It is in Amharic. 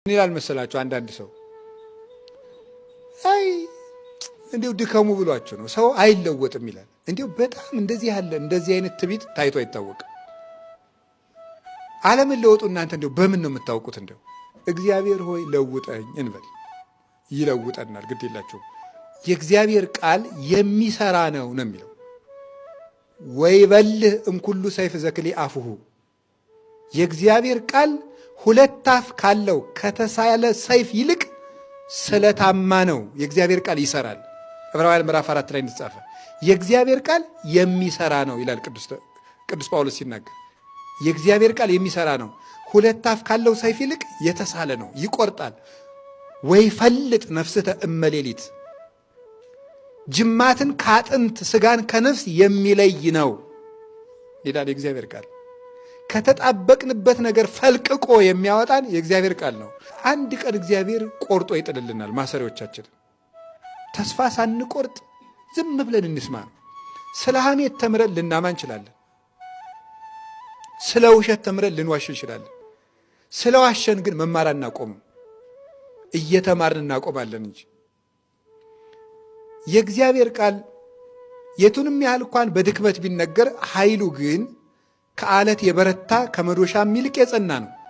ምን ይላል መሰላችሁ? አንዳንድ ሰው አይ እንዲሁ ድከሙ ብሏቸው ነው ሰው አይለወጥም ይላል። እንዲሁ በጣም እንደዚህ ያለ እንደዚህ አይነት ትዕቢት ታይቶ አይታወቅም። አለመለወጡ እናንተ እንዲሁ በምን ነው የምታውቁት? እንዲሁ እግዚአብሔር ሆይ ለውጠኝ እንበል፣ ይለውጠናል። ግድ የላችሁም። የእግዚአብሔር ቃል የሚሰራ ነው ነው የሚለው ወይበልህ እምኩሉ ሰይፍ ዘክሌ አፉሁ የእግዚአብሔር ቃል ሁለት አፍ ካለው ከተሳለ ሰይፍ ይልቅ ስለታማ ነው። የእግዚአብሔር ቃል ይሰራል። ዕብራውያን ምዕራፍ 4 ላይ እንደተጻፈ የእግዚአብሔር ቃል የሚሰራ ነው ይላል ቅዱስ ጳውሎስ ሲናገር። የእግዚአብሔር ቃል የሚሰራ ነው፣ ሁለት አፍ ካለው ሰይፍ ይልቅ የተሳለ ነው፣ ይቆርጣል። ወይ ፈልጥ ነፍስተ እመሌሊት ጅማትን ከአጥንት ስጋን ከነፍስ የሚለይ ነው ይላል የእግዚአብሔር ቃል። ከተጣበቅንበት ነገር ፈልቅቆ የሚያወጣን የእግዚአብሔር ቃል ነው። አንድ ቀን እግዚአብሔር ቆርጦ ይጥልልናል ማሰሪያዎቻችንን። ተስፋ ሳንቆርጥ ዝም ብለን እንስማ ነው። ስለ ሐሜት ተምረን ልናማ እንችላለን። ስለ ውሸት ተምረን ልንዋሽ እንችላለን። ስለ ዋሸን ግን መማር አናቆምም፣ እየተማርን እናቆማለን እንጂ የእግዚአብሔር ቃል የቱንም ያህል እንኳን በድክመት ቢነገር ኃይሉ ግን ከአለት የበረታ ከመዶሻም ይልቅ የጸና ነው።